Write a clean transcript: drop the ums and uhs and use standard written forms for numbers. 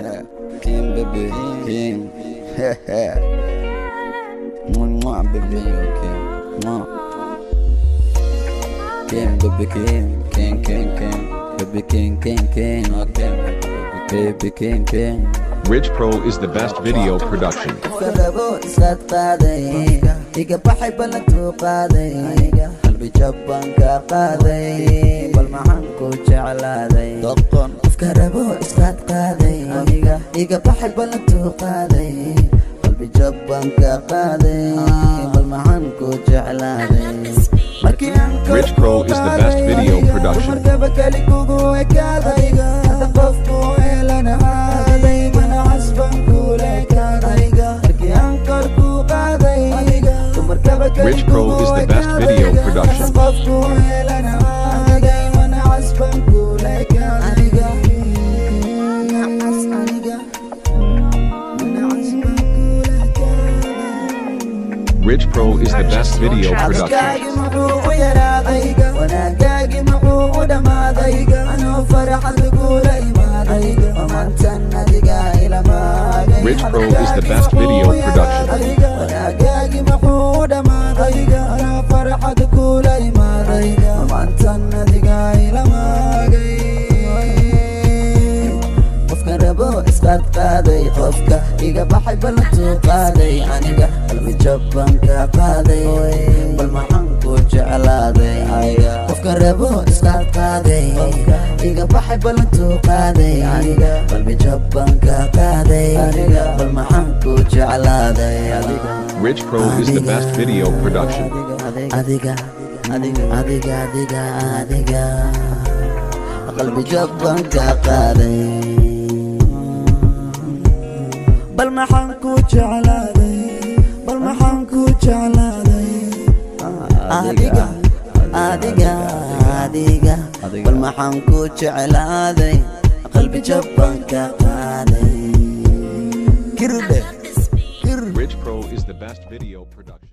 King baby, king. Mwah, baby, okay. Mwah. King baby, king, king, king, king. Baby, king, king, king. Okay, baby, king, king. Ridge Pro is the best video production. Qofka isqaad qaaday, iga baxay ballantuu qaaday, qalbi jabban ka qaaday, bal maxaan ku jeclaaday? Doqon. Qofka rabo isqaad qaaday, iga baxay ballantuu qaaday, qalbi jabban ka qaaday, bal maxaan ku jeclaaday? Markii aan Rich Pro is the best video production. Markaba kali kugu ekaaday, hadda qofku helanahaaday, mana casban kula ekaaday. Markii aan kor ku qaaday, dumarkaba kali Rich Pro is the best video production. Qofku helanahaaday, mana casban kula ekaaday. Nacas aniga, mana casban kula ekaaday. Rich Pro is the best video production. Hadalkaagi muxuu u yaraaday? Wanaagaagi muxuu u dhammaaday? Anoo farxad kula imaaday, maantan adiga ilamaagay. Rich Pro is the best video production. Wanaagaagi muxuu u dhammaaday? Anoo farxad kula imaaday, maantan adiga ilamaagay. Qofka rabo isqaad qaaday, qofka iga baxay ballantuu qaaday, aniga qalbi jabban ka qaaday, bal maxaan ku jeclaaday? Qofka rabo isqaad qaaday, iga baxay ballantuu qaaday, aniga qalbi jabban ka qaaday, bal maxaan ku jeclaaday? Rich Pro is the best video production. Adiga, adiga, adiga, adiga, adiga, qalbi jabban ka qaaday, bal maxaan ku jeclaaday? Bal maxaan ku jeclaaday? Adiga, adiga, adiga, bal maxaan ku jeclaaday? Qalbi jabban ka qaaday. Kirdhe. Rich Pro is the best video production.